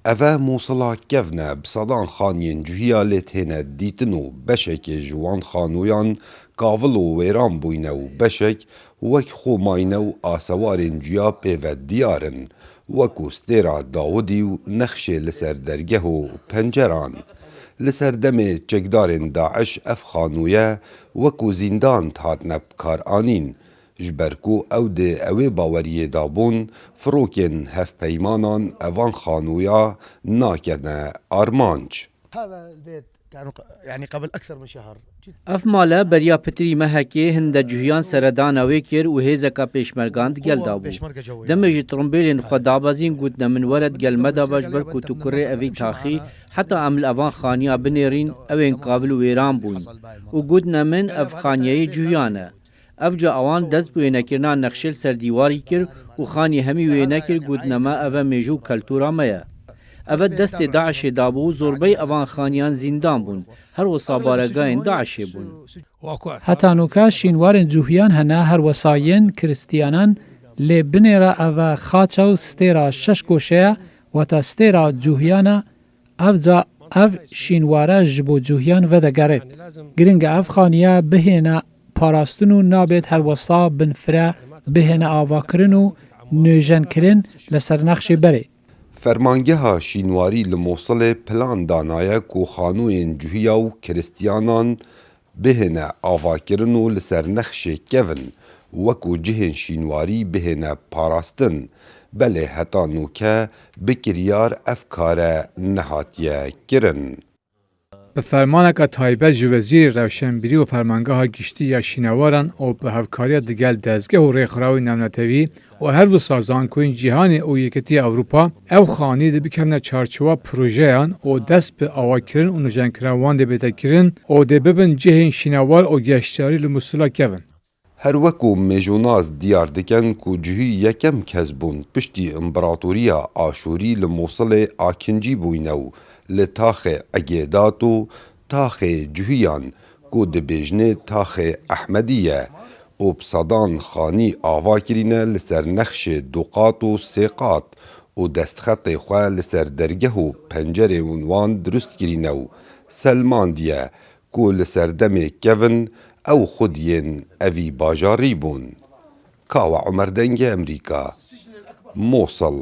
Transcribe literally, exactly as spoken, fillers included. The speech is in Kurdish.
Eve Mûsila kevn e, bi sedan xaniyên cuhiya lê têne dîtin û beşekê ji wan xanoyan kavil û wêran bûyne û beşek wek xwe mayne û asewarên cuya pê ve diyar in, wekû stêra Dawidî û nexşê li ser dergeh û penceran. Li ser demê çekdarên DAIŞ ev xanoye wekû zîndan hatine bikaranîn, ji ber ku ew di ewê baweriyê de bûn, firokên hevpeymanan evan xanoya nakene armanc. هذا البيت كانوا ق- يعني قبل أكثر من شهر. Ev male beriya pitirî mehekê hinde cuhiyan seredana wê kir û hêzeka pêşmergan di gel de bû. Demê ji tirimbêlên xwe dabezîn, gotine min were di gel me de be, ji ber ku tu kurê evî taxî, heta em li evan xaniya binêrîn, ew ên kavil û wêran bûn. Û gotine min, ev xaniyeyê cuhiyan e. Evca ewan dest bi wênekirina nexşê li ser dîwarî kir û xanî hemî wêne kir, gotine me, ev e mêjû û keltûra me ye. Ev e destê DAIŞê dabû û zorbey evan xaniyan zîndan bûn. Her wisa baregayên DAIŞê bûn. Heta nûka şînwarên cuhiyan hene, her wisa yên Kristiyanan, lê binêre ev e xaça û stêra şeş goşe ye, wata stêra cuhiyan e. Evca ev şînware ji bo cuhiyan vedegerê. Giring e ev xaniye bihêne parastin û nabêt her wisa bin fire bihêne avakirin û nûjenkirin li ser nexşê berê. Fermangeha şînwarî li Mosilê plan danaye ku xanoyên cuhiya û Kristiyanan bihêne avakirin û li ser nexşê kevin, wekû cihên şînwarî bihêne parastin. Belê heta nûke bi kiryar ev kare nehatiye kirin. Bi fermaneke taybet ji Wezîrê Rewşenbîrî û Fermangeha Giştî ya Şînewaran û bi hevkariya digel dezgeh û rêxrawên navnetewî û her wisa zankoyên cîhanê û Yekîtiya Ewropa, ev xanî dê bikevne çarçewa projeyan û dest bi avakirin û nûjenkirin wan dê bête kirin û dê bibin cihên şînewar û geştyarî li Mûsila kevin. Her wekû mêjonas diyar dikin ku cuhî yekem kes bûn piştî împeratoriya Aşûrî li Mûsilê akincî bûyne û li taxê Egêdat û taxê cuhiyan ku dibêjinê taxê Ehmedî ye û bi sedan xanî ava kirîne li ser nexşê duqat û sêqat û destxetê xwe li ser dergeh û pencerên wan dirust kirîne û selmandiye ku li serdemê kevin ew xwediyên evî bajarî bûn. Kawa Umer, Dengê Emerîka, Mosil.